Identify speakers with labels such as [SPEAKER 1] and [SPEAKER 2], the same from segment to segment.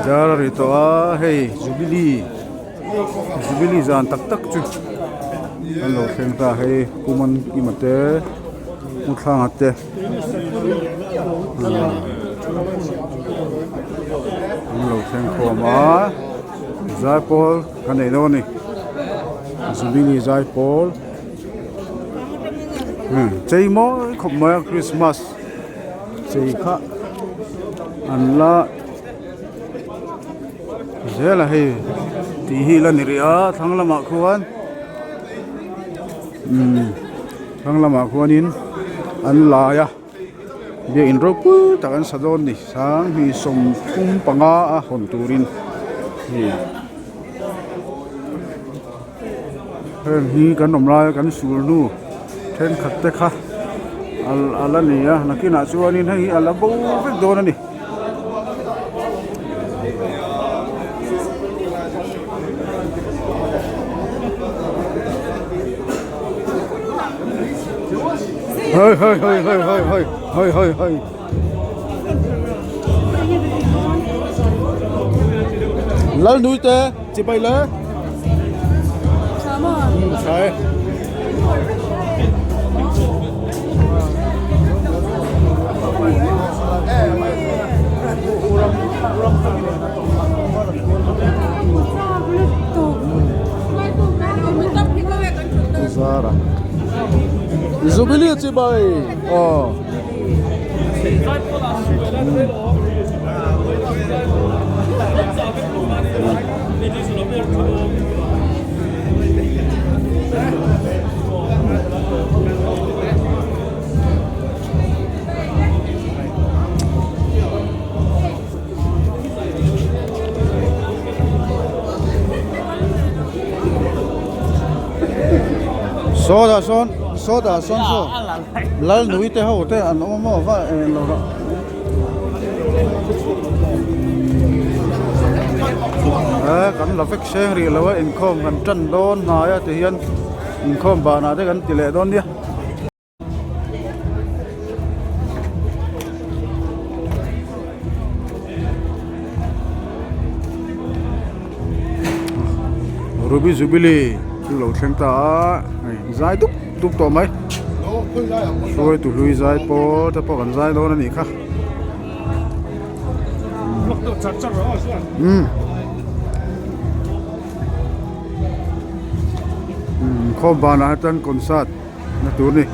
[SPEAKER 1] Dar a ri tawh a hei jubilee jubilee zan tak tak chu an lo thleng ta hei Pu Mankima te Pu Thlanga te an lo thleng khawm a zaipawl kan nei dawn a ni jubilee zaipawl chei mawi khawp mai a christmas chei kha an la zel a hei tih hi la ni rih a thlang lamah khuan umm thlang lamah khuanin an lai a biakin ropui tak an sa dawn a ni sanghnih 35 a hawn turin hei heng hi kan awm laia kan sul hnu thenkhat te kha a la ni a nakinah chuanin hei hi a la bo vek dawn a ni. Hei hei hei hei hei hei hei hei hei Lal nui te chibai le. Sai. Zara. Jubilee chibai. Oh. Sawtah sawn sawtah sawn saw lal nui te ho te an awm a maw va eng lo rah. Kan la vek seng rih lo a inkhawm kan tan dawn hnai a ti hian inkhawm banah te kan ti leh dawn nia. Ruby Jubilee chu lo thleng ta a hei zai dup dup tawh mai hruaitu hlui zai pawh te pawh kan zai dawn a nih kha umm khawm banah hian concert na tur ni.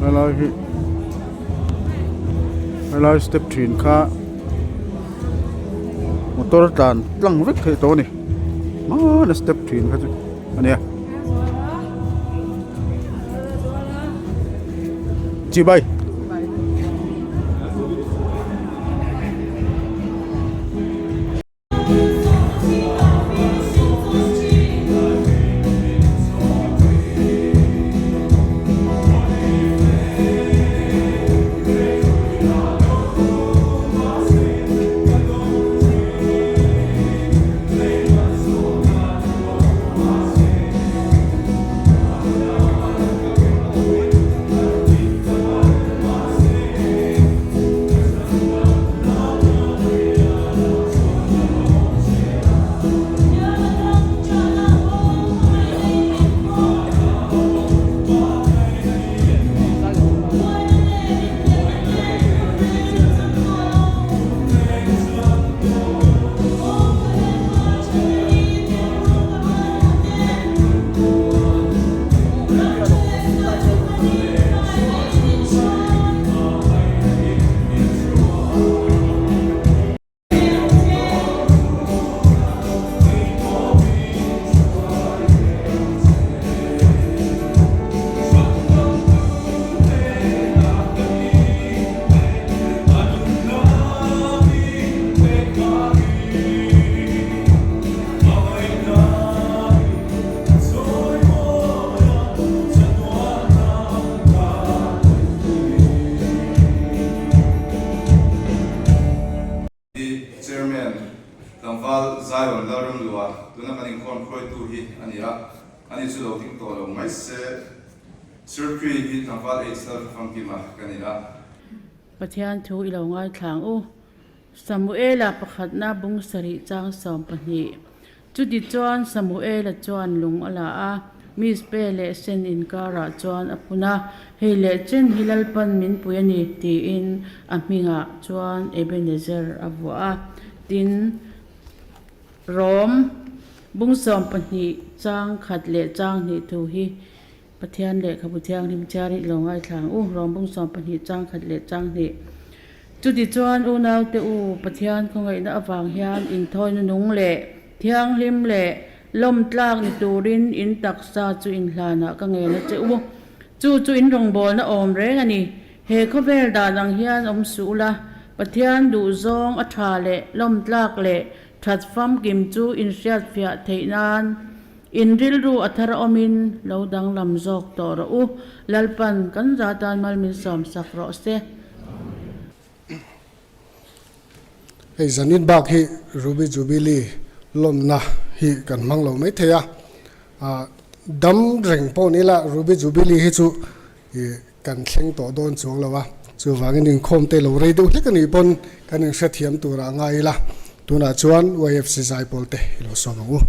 [SPEAKER 1] Helai hi helai step thin kha motor tlan tlang vek theih tawh a ni. Hmana step thin kha chu a nia. Chibai.
[SPEAKER 2] Lalramlua, tuna kan inkhawm hruaitu hi a ni a, ani chu lo ding tawh lo mai se. Sir Kri hi tlangval H Lalhla Famkima ka ni a.
[SPEAKER 3] Pathian thu i lo ngaithlang u. Samuela pakhatna bung sarih chang 12. Chutichuan Samuela chuan lung a la a, Mizpe leh Sen inkarah chuan a phun a, Hei leh chen hi Lalpan min pui a ni, tiin a hmingah chuan Ebenezer a vuah a. Tin, Rom bung 12 chang khat leh chang hnih thu hi Pathian lehkhabu thianghlim chhiarin i lo ngaithla ang u, Rom bung 12 chang khat leh chang hnih. Chutichuan unaute u, Pathian khawngaihna avang hian inthawina nung leh thianghlim leh lawmtlak ni turin in taksa chu inhlanah ka ngen a che u. Chu chu in rawngbawlna awm reng a ni. He khawvel dan ang hian awm suh ula, Pathian duhzawng a tha leh lawmtlak leh that famkim chu inhriatfiah theih nan In rilru a thar awmin lo danglam zawk tawh rawh u, Lalpan kan za tan mal min sawmsak rawh se.
[SPEAKER 4] Hei zanin bak hi Ruby Jubilee lawmna hi kan hmang lo mai thei a, dam reng pawh ni ila Ruby Jubilee hi chu kan thleng tawh dawn chuang lo a, chuvangin inkhawm te lo rei deuh hlek a nih pawn kan inhrethiam turah ngai ila, tunah chuan YFC zaipawl te i lo sawm ang u.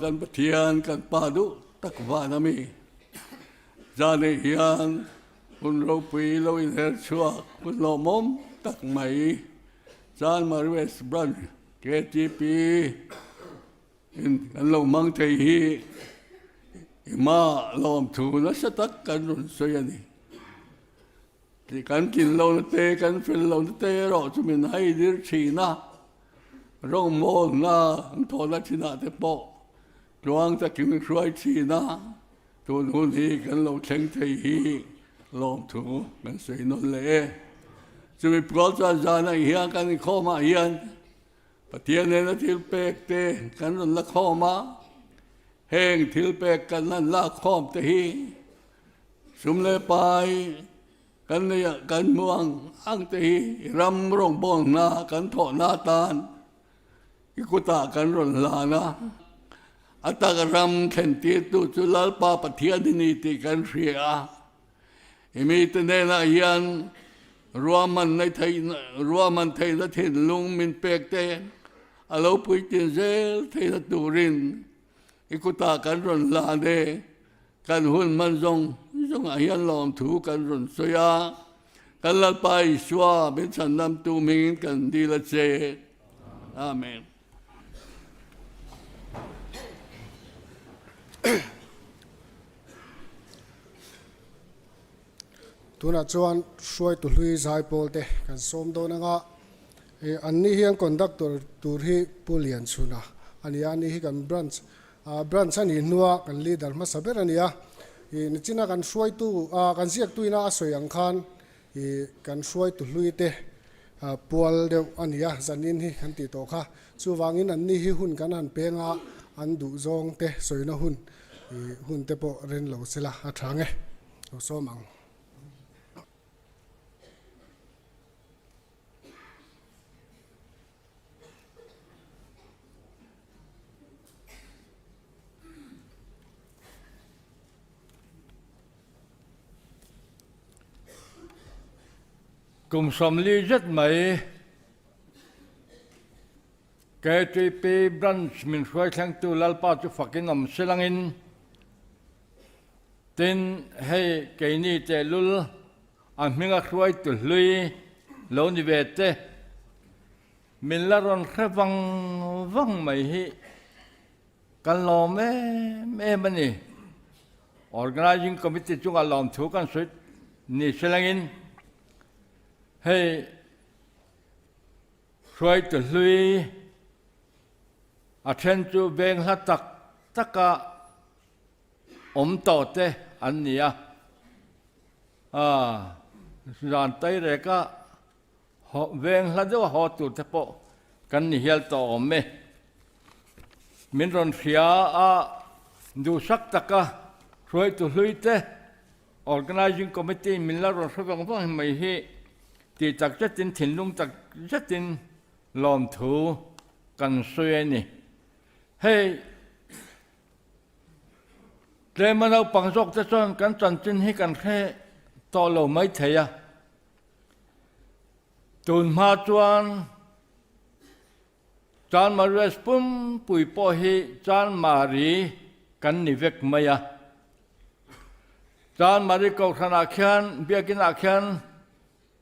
[SPEAKER 5] kan Pathian kan Pa duh tak van a mi. Zanei hian hun ropui lo inher chhuak hun lawmawm tak mai Chanmari West Branch KTP in kan lo hmang thei hi i hma lawmthu nasa tak kan rawn sawi a ni. Tih kan tlin lohna te, kan fel lohna te erawh chu min hai dir thin a, rawngbawlna an thawhna thinah te pawh tluang takin min hruai thin a, tun hun hi kan lo thleng thei hi lawmthu kan sawi nawn leh e. Chumi pual chuan zan ang hian kan inkhawmah hian Pathian nena thil pek te kan rawn la khawm a, heng thil pek kan han lak khawm te hi Sum leh pai kan nei ah kan hmu ang ang te hi ram rawngbâwl hna kan thawhna atan i kutah kan rawn hlan a, a tak ram thlentirtu chu Lalpa Pathian i ni tih kan hria a. I mite hnenah hian ruahmanna theihna ruahman theihna thinlung min pek te a lo puitlin zel theihna turin i kutah kan rawn hlan e. Kan hun hman zawng zawngah hian lawmthu kan rawn sawi a, kan Lalpa Isua min chhandamtu hmingin kan dil a che. Amen.
[SPEAKER 4] Tunah chuan hruaitu hlui zaipawl te kan sawm dawn anga anni hian conductor tur hi Pu Lianchhuna a ni a, ani hi kan branch Branch a nih hnua kan leader hmasa ber a ni a, ih nichina kan hruaitu ah kan ziaktu ina a sawi ang khan ih kan hruaitu hlui te pual deuh a ni a, zanin hi kan tih tawh kha. Chuvangin an ni hi hun kan han peng a, an duh zawng te sawina hun ih hun te pawh ren lo sela a tha nge lo sawm ang.
[SPEAKER 5] Kum 40 zet mai KTP Branch min hruai thlengtu Lalpa chu fakin awm silangin tin hei keini tehlul a hminga hruaitu hlui lo ni ve te min la rawn hre vang vang mai hi kan lawm em em a ni. Organising Committee chunga lawmthu kan sawi ni silangin hei hruaitu hlui a then chu veng hla tak taka awm tawh te an ni a, zan tai reka veng hla deuha haw tur te pawh kan ni hial tawh awm e. Min rawn hria a, duhsak taka hruaitu hlui te, Organising Committee min la rawn hre vang vang mai hi tih tak zetin thinlung tak zetin lawmthu kan sawi a ni. Hei. Tlema naupang zawk te chuan kan chanchin hi kan hre tawh lo mai thei a. Tun hma chuan Chanmari West pumpui pawh hi Chanmari kan ni vek mai a. Chanmari Kohhranah khian Biakinah khian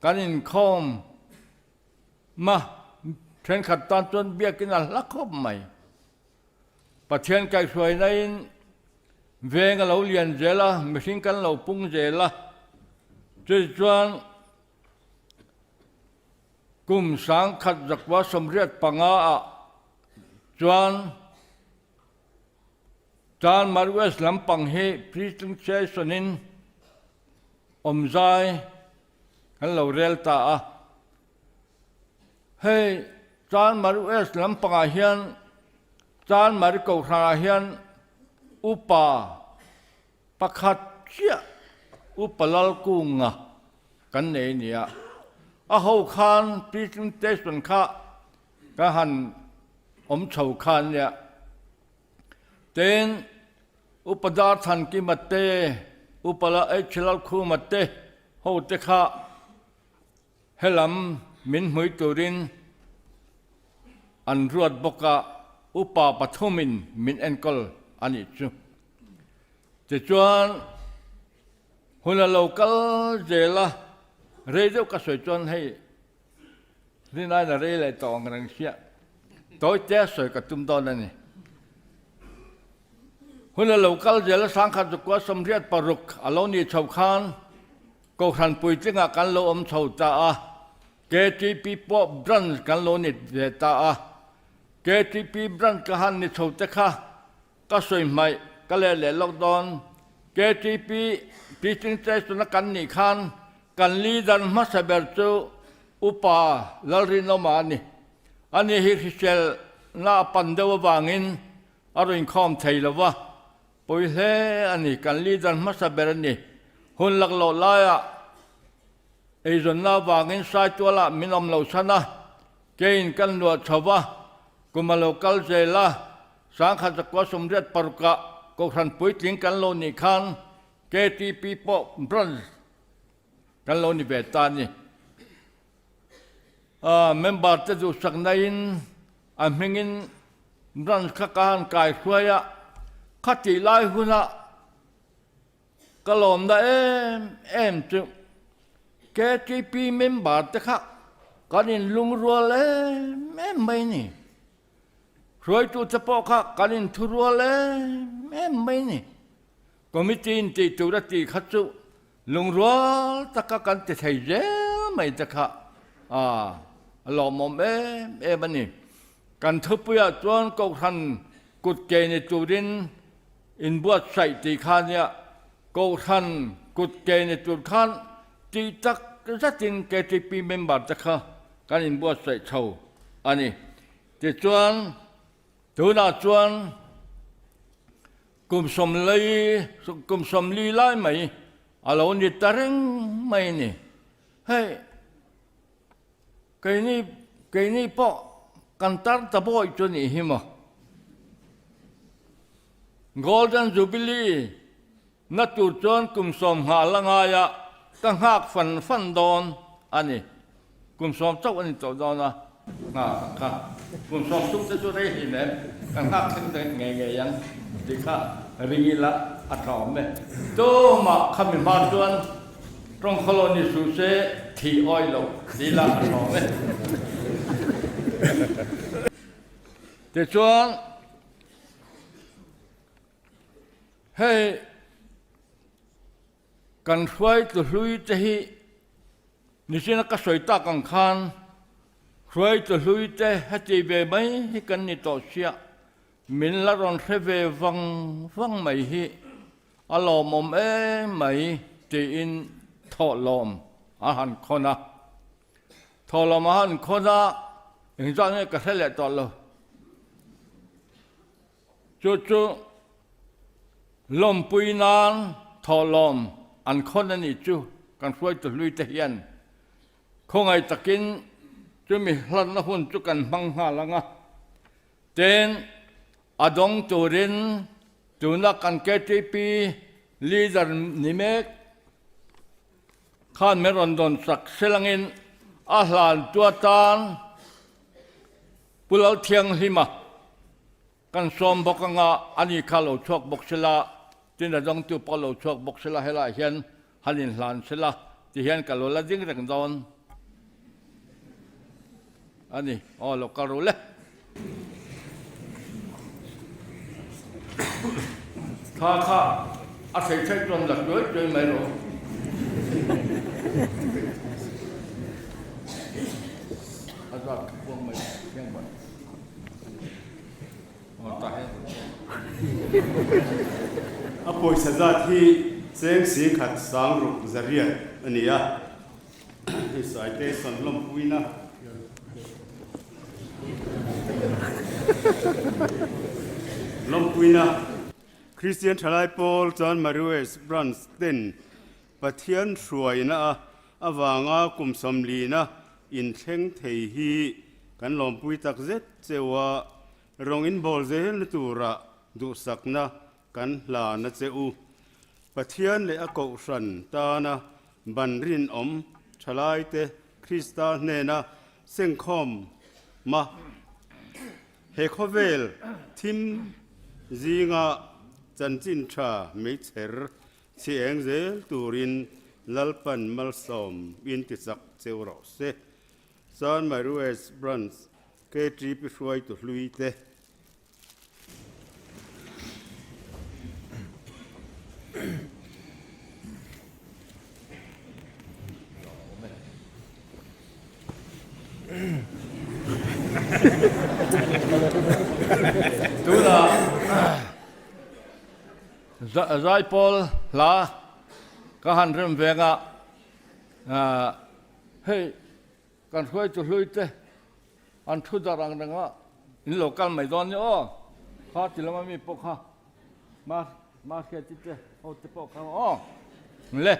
[SPEAKER 5] kan inkhawm ma thenkhat tan chuan Biakin a hla khawp mai. Pathian kaihhruainain veng a lo lian zel a, mihring kan lo pung zel a, chutichuan kum sangkhat zakua 85 ah chuan Chanmar West lampang hi Preaching Session in awmzai kan lo rel ta a. Hei Chanmari West lampangah hian Chanmari Kohhranah hian upa pakhat chiah Upa Lalkunga kan nei a ni a. A ho khan Preaching Station kha ka han awm chho kha a nia. Tin, Upa Darthankima te, Upa H Lalkhuma te ho te kha Helam min hmui turin an ruat bawk a. upa pathumin min enkawl a nih chu. Tichuan, hun a lo kal zel a, rei deuh ka sawi chuan hei rinaiin a rei leh tawh ang reng sia, tawite sawi ka tum dawn a ni. Hun a lo kal zel a, sangkhat zukua 86 a lo nih chho khan Kohhran puitlingah kan lo awm chho ta a, KTP pawh branch kan lo ni ve ta a. KTP branch ka han ni chho te kha ka sawi hmaih ka let leh lawk dawn. KTP teaching station a kan nih khan kan leader hmasa ber chu Upa Lalrinawma a ni. Ani hi hriselna a pan deuh avangin a rawn inkhawm thei lo va, Pawi hle a ni, kan leader hmasa ber a ni. Hun laklawh laiah eizawnna avangin Saitualah min awm loh chhan a, keiin kan luah chho va, kum a lo kal zel a, 1986 ah Kohhran puitling kan lo nih khan KTP pawh branch kan lo ni ve ta a ni. Member te duhsakna in a hmingin branch kha ka han kai hruai a, khatih lai huna ka lawmna em em chu KTP member te kha kan inlungrual em em mai a ni. Hruaitute pawh kha kan inthurual em em mai a ni. Committee in tih tur a tih kha chu lungrual taka kan ti thei zel mai te kha a lawmawm em em a ni. Kan thupuiah chuan Kohhran kut ke ni turin inbuatsaih tih kha nia, Kohhran kut ke ni tur khan tih tak zatin KTP member te kha kan inbuatsaih chho a ni. Tichuan tunah chuan Kum sawmlei, kum sawmli lai mai a lo ni ta reng mai a ni. Hei, keini, keini pawh kan tar ta bawi chu nih hi maw. Golden Jubilee na tur chuan kum sawm nghah la ngaia ka nghak fan fan dawn a ni. Kum sawm chauh a ni tawh dawn a, nghak ang kha. Kum sawm tum te chu rei hlin em? Kan nghak thleng ta ngei ngei ang tih kha ring ila a tha awm e. Tumah kha mi hma chuan tawng khawlo ni suh se thih awi lo ti ila a tha awm e. Tichuan hei Kan hruaitu hlui te hi nichina ka sawi tak ang khan hruaitu hlui te heti ve mai hi kan ni tawh sia, min la rawn hre ve vang vang mai hi a lawmawm em mai tiin thawhlawm a han khawn a. Thawhlawm a han khawn a, engzah nge ka hre leh tawh lo. Chu chu lawmpui nan thawhlawm an khawn a nih chu kan hruaitu hlui te hian khawngaih takin chumi hlanna hun chu kan hmang nghal ang a. Tin, a dawng turin tuna kan ktp leader ni mek khan min rawn dawn sak selangin a hlantu atan Pu Lalthianghlima kan sawm bawk anga ani kha lo chhuak bawk sela, tin a dawngtu pawh lo chhuak bawk sela helaiah hian han inhlan sela ti hian ka lo la ding reng dawn a ni. Aw lo kal ru le. Thla kha a thei theih chuan la tuai tuai mai rawh. A zat ka puang mai hiang mai. Aw ta hian.
[SPEAKER 6] A pawisa zat hi cheng singkhat sangruk zariat a ni a. Hei citation lawmpuina. Lawmpuina. Kristian Thalai Pawl chuan Mariwest Branch ten Pathian hruaina a avanga kum sawmlina inthleng thei hi kan lawmpui tak zet cheu a, rawng inbawl zelna tura duhsakna kan hlan a che u. Pathian leh a Kohhran tana ban rinawm thalaite Krista hnena sengkhawma. He khawvel thim zinga chanchin tha meichher chhi eng zel turin Lalpan malsawm in tichak cheu rawh se. San Marues Branch KTP hruaitu hlui te.
[SPEAKER 5] Tuna Zaipawl hla ka han rem venga hei kan hruaitu hlui te An thu dar ang reng a, in lo kal mai dawn nia aw, kha ti lama mi pawh kha ma hriati te ho te pawh kha aw le.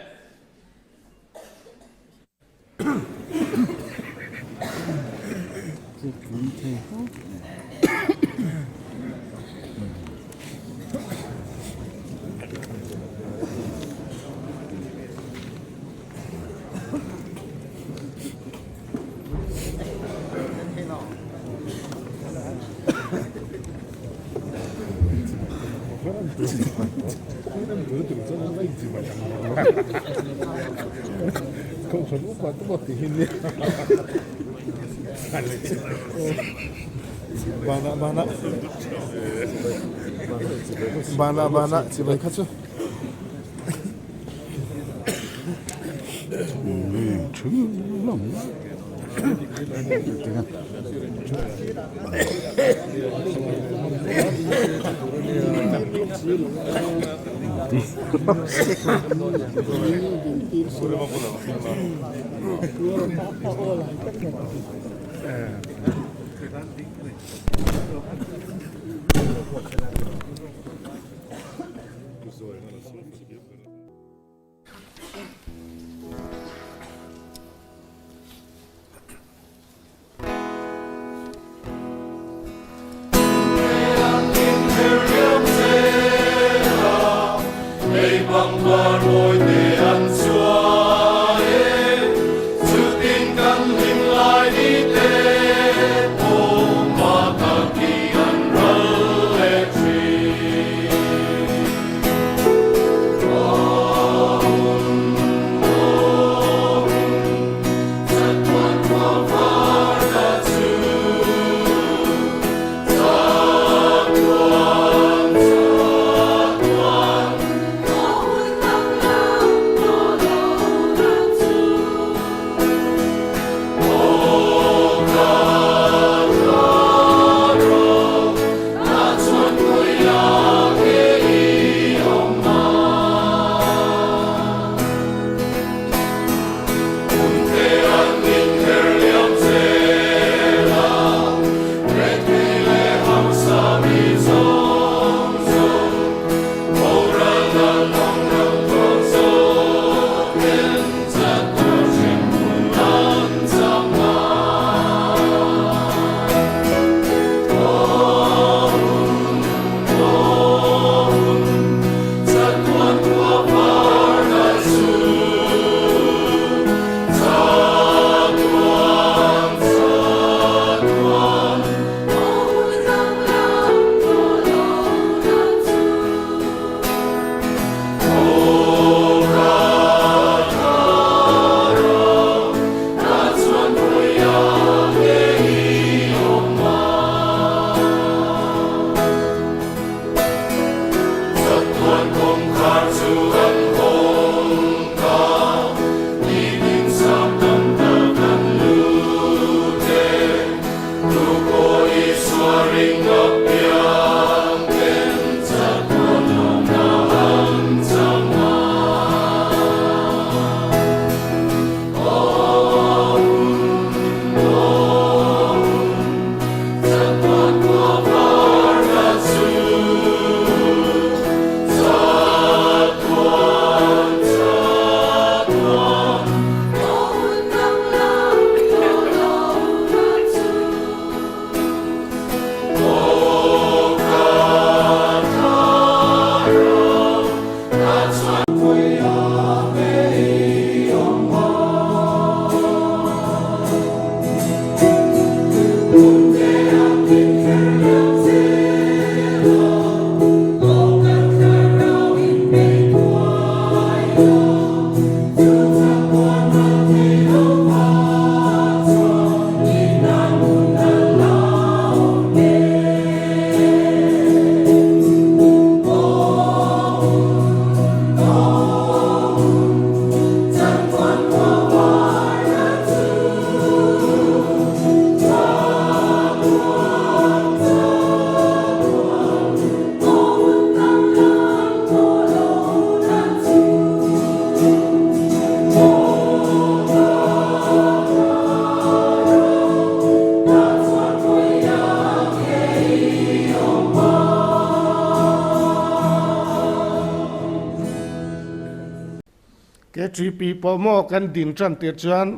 [SPEAKER 7] KTP pawh maw kan din tan tir chuan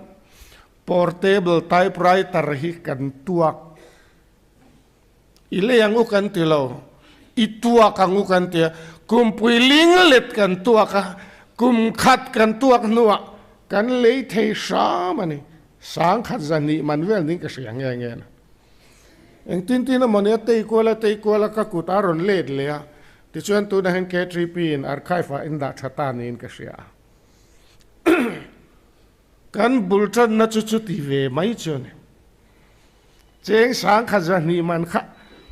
[SPEAKER 7] portable typewriter hi kan tuak. I lei ang u kan ti lo, i tuak ang u kan ti a. Kumpui ling let kan tuak a, kum khat kan tuak hnuah kan lei thei hram a ni. Sangkhat zahnih man vel niin ka hria nghe nghe na. Engtin tin emaw nia tei kual a tei kual a ka kut a rawn let leh a, tichuan tunah hian KTP in archive ah in dah tha ta niin ka hria a. Kan bul tanna chu chuti ve mai chu a ni. Cheng sangkhat zahnih man kha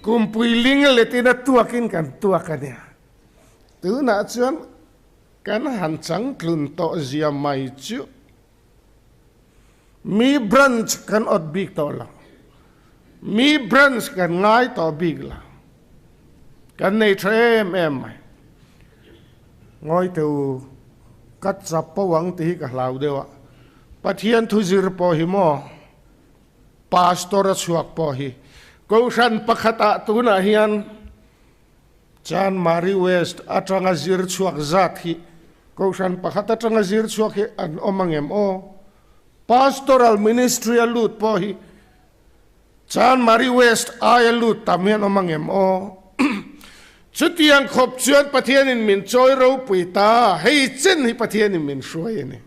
[SPEAKER 7] kumpui ling letin a tuakin kan tuak a nia. Tunah chuan kan han changtlun tawh zia mai chu. Mi branch kan awt bik tawh lo. Mi branch kan ngai tawh bik lo. Kan nei tha em em mai. Ngawi teh u, ka chap po ang tih hi ka hlau deuh a. Pathian thu zir pawh hi maw, pastor a chhuak pawh hi Kohhran pakhatah tunah hian Chanmari West atanga zir chhuak zat hi Kohhran pakhat atanga zir chhuak hi an awm ang em aw? Pastoral Ministry a lut pawh hi Chanmari West aia lut tam hi an awm ang em aw? Chutiang khawp chuan Pathianin min chawi ropui ta, hei chen hi Pathianin min hruai a ni.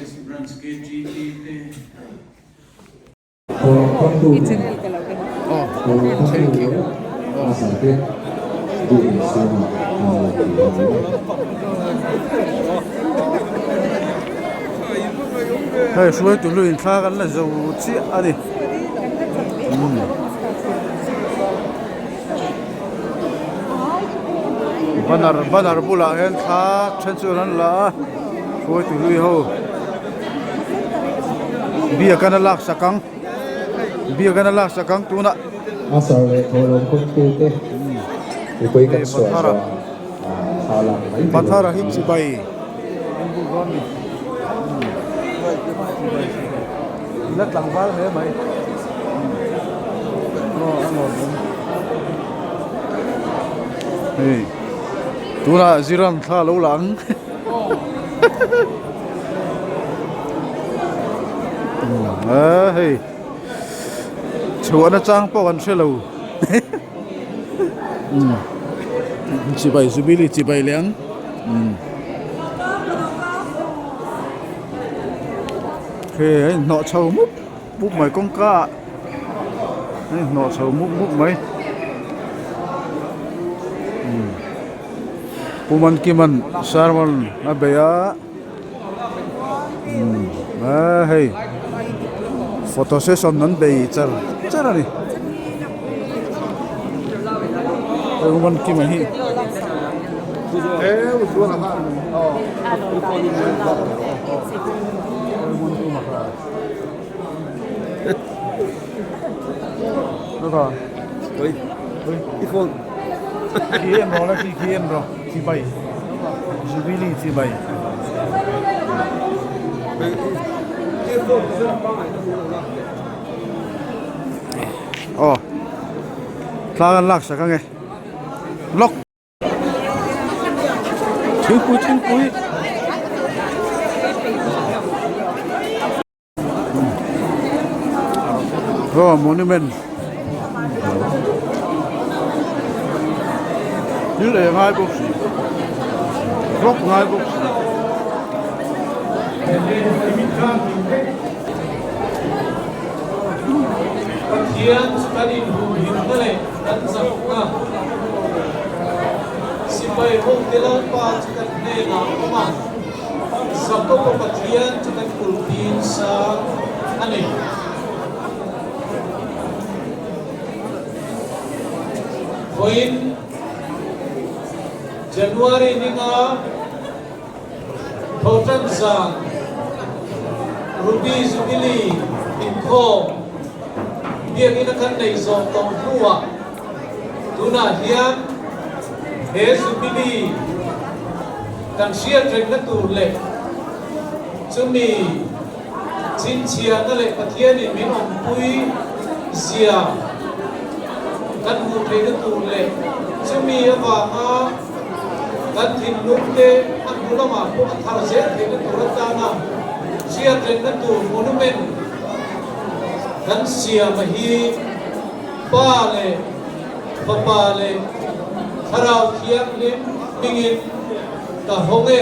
[SPEAKER 8] West Branch KTP te.
[SPEAKER 1] Hei hruaitu lu in thla kan la zo chiah a ni. Banner banner bulah hian thla then chuan an la a hruaitu hlui ho biak an a lak sak ang biak an a lak sak ang tunah
[SPEAKER 9] A sar leh thawhlawm kawngtute mipui kan suah zawh ah thla lak mai tur
[SPEAKER 1] Pathara hi chibai la tlangval hle mai aw a nuam awm hei tunah ziran thla lo la ang a hei chhuahna chang pawh kan hre lo chibai jubilee chibai leh ang. Hei a inhnawh chho mup mup mai kawngka ah a inhnawh chho mup mup mai umm Pu Mankiman sermon a bei a umm a hei photo session an bei char char a ni Pu Mankima hi. Aw thla kan lak sak ange lock. Thingpui thingpui aw monument thil ei ngai bawk si vlog ngai bawk si.
[SPEAKER 8] Pathian chu kan inhumhimna leh kan chakna Sipai hote Lalpa chu kan hnenah a awm a, Jakoba Pathian chu kan kulhpin sang a ni. Vawiin January ninga Thawhtan zan Ruby Jubilee inkhawm biakina kan neih zawh tawh hnuah Tunah hian he Jubilee kan hriat rengna tur leh chumi chhinchhiahna leh Pathianin min awmpui zia kan hmuh theihna tur leh chumi avanga kan thinlung te a hnu lamah pawh a thar zel theihna tur atana hriat rengna tur monument kan siam a hi Pa leh Fapa leh Thlarau Thianghlim hmingin ka hawng e.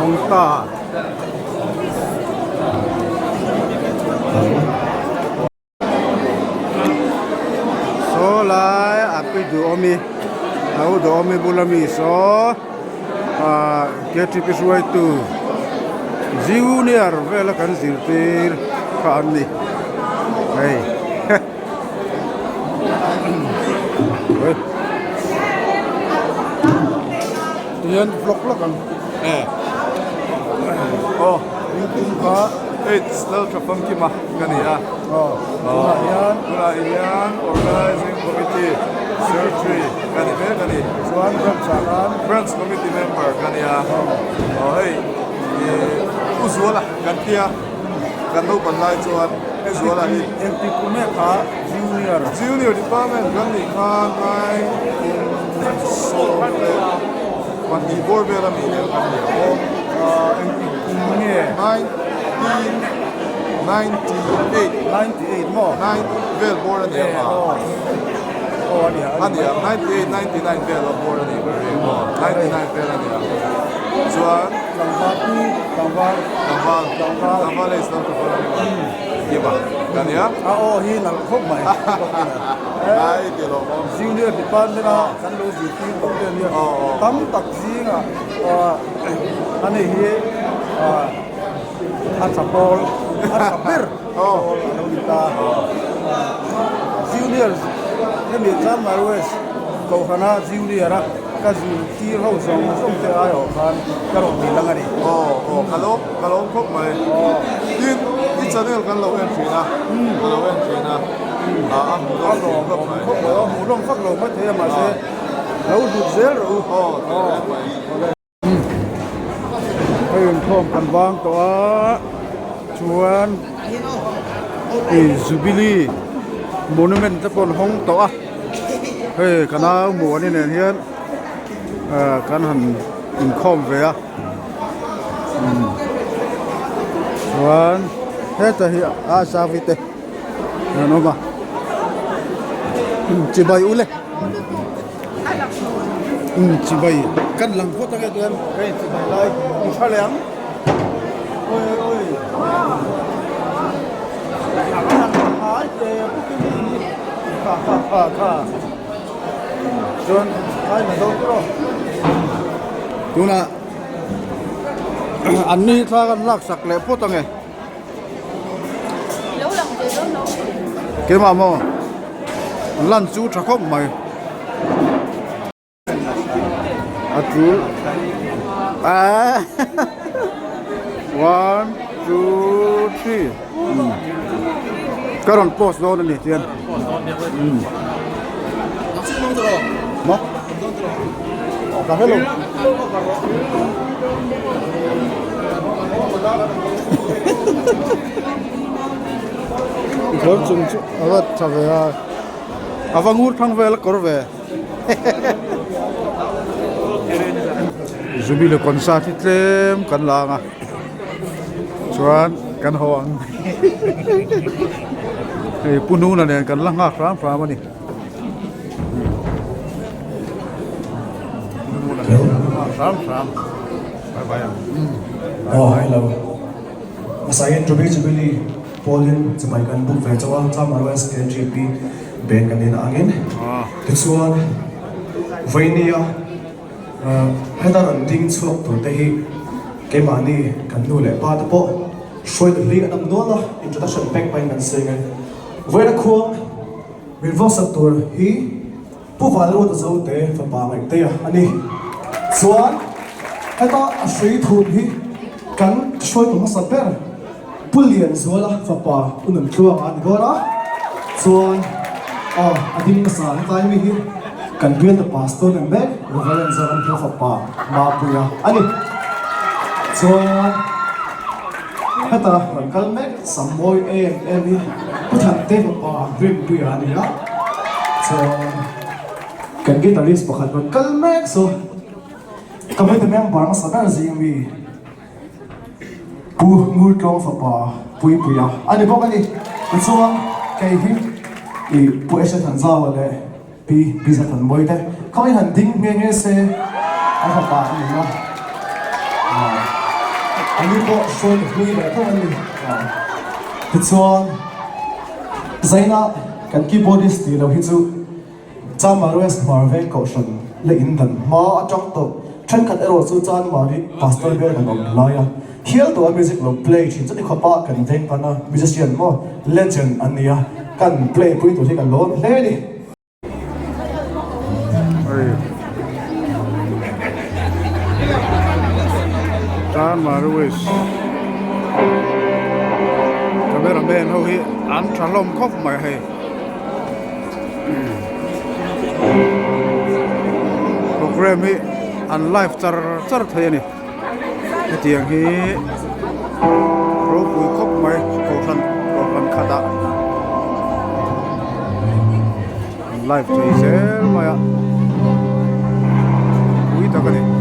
[SPEAKER 1] Hawng ta. Saw lai a pi duhawmi a u duhawmi bula mi saw ah ktp hruaitu junior vela kan zirtir kha an ni hei. Tihian vlog vlog ang aw. Tum kha.
[SPEAKER 2] H Laltha Famkima ka ni a.
[SPEAKER 1] Aw, tunah hian.
[SPEAKER 2] Tunah hian Organizing Committee Secretary ka ni mek a ni.
[SPEAKER 1] Chuan Branch ah khan.
[SPEAKER 2] Branch Committee Member ka ni a. Aw hei Pu Zuala kan tia kan naupan lai chuan Pu Zuala hi.
[SPEAKER 1] Engtik kum e kha Junior.
[SPEAKER 2] Junior Department kan nih khan 19 leh bawr vel a mi leh kan ni a aw.
[SPEAKER 1] Engtik kum nge?
[SPEAKER 2] 1998.
[SPEAKER 1] 98 maw?
[SPEAKER 2] 9 vel bawr a ni ang a.
[SPEAKER 1] Aw a ni a.
[SPEAKER 2] A ni a, 98, 99 vel a bawr a ni ka ring aw. 99 vel a ni ang. Chuan.
[SPEAKER 1] Tlangval pu, tlangval.
[SPEAKER 2] Tlangval. Tlangval e Islam ka fawr a ni ma. Kiba ka ni a.
[SPEAKER 1] A aw hi nalh khawp mai.
[SPEAKER 2] Ai ti lo awm.
[SPEAKER 1] Junior department a kan lo zirtir tawh te ania. Tam tak zingah a ni hi a tha pawl a tha ber pawl a lo ni ta. Junior hemi chuan Marwest Kohhrana junior a ka zirtir ho zawng zawng te aiawh khan ka rawn ti lang a ni.
[SPEAKER 2] Aw aw ka lo ka lo khawp mai. Tin i channel kan lo en thin a ka lo en thin a a a hmuh lawm thin khawp mai.
[SPEAKER 1] Khawp mai a hmuh lawm vak lo mai thei a mahse lo hlut zel rawh u.
[SPEAKER 2] Aw tih mai.
[SPEAKER 1] Hei inkhawm kan vang tawh a chuan ih Jubilee monument te pawh an hawng tawh a hei ka nau muani nen hian ah kan han inkhawm ve a umm chuan heta hi a savi te an awm a chibai ule. Umm chibai kan lang phawt ange chuan hei chibai lai i tha leh ang awi awi kha kha kha kha chuan ai na dawn tawh tunah an ni thla kan lak sak leh phawt ange. Keimah maw lan chu tha khawp mai a tul aaa one two three ka rawn post dawn a ni chuan maw ka hre lo. Kawr chung chu a va tha ve a a va ngur thang vel a kawr ve Jubilee concert hi tlem kan la ang a chuan kan haw ang hei Pu Nuna nen kan la nghak hram hram a ni. Hram hram bye bye ang.
[SPEAKER 10] Aw hello. Hmasain Ruby Jubilee pawlin chibai kan book ve chauh a, Chamar West KGP bank an in angin. Tichuan Vainia heta rawn ding chhuak tur te hi keimahni kan nu leh pa te pawh hruai ta hling an awm nual a, introduction pek pahin kan sawi nge. Vawiina khuang Min vawksak tur hi Pu Vanruata Zote fapa Ngaihtea a ni. Chuan heta a hrui thum hi kan hruaitu hmasa ber Pu Lianzuala fapa U Nuntluanga a ni dawn a. Chuan aw a ding hmasa hetlai mi hi kan bialtu Pastor nen mek Reverend Zoramthanga fapa Mapuia a ni. Chuan. Heta rawn kal mek sam mawi em em hi Pu Thante fapa Rinpuia a ni a, chuan kan guitarist pakhat rawn kal mek chu committee member hmasa ber zing mi Pu Ngurtlawng fapa Puipuia a ni bawk a ni. Tichuan kei hi ih Pu Eshe Thanzaua leh Pi Biza Thanmawi te khawi han ding nghe nghe se an fapa a ni a, a ni pawh hruai ta hlui ve tho a ni. Tichuan Zaina kan keyboardist tih loh hi chu Chanmari West Hmar Veng Kohhran leh in dan hma atang tawh thenkhat erawh chu Chanmari Pastor ber kan awm lai a, hial tawh a music lo play thin chuti khawpa kan veng tana musician maw legend an ni a, kan play pui tur hi kan lawm hle a ni.
[SPEAKER 1] Tan Maruis. Camera man ho hi an tha hlawm khawp mai hei. Program hi an live char char thei a ni. Hetiang hi ropui khawp mai kohhran kohhran khatah an live thei zel mai a pui tak a ni.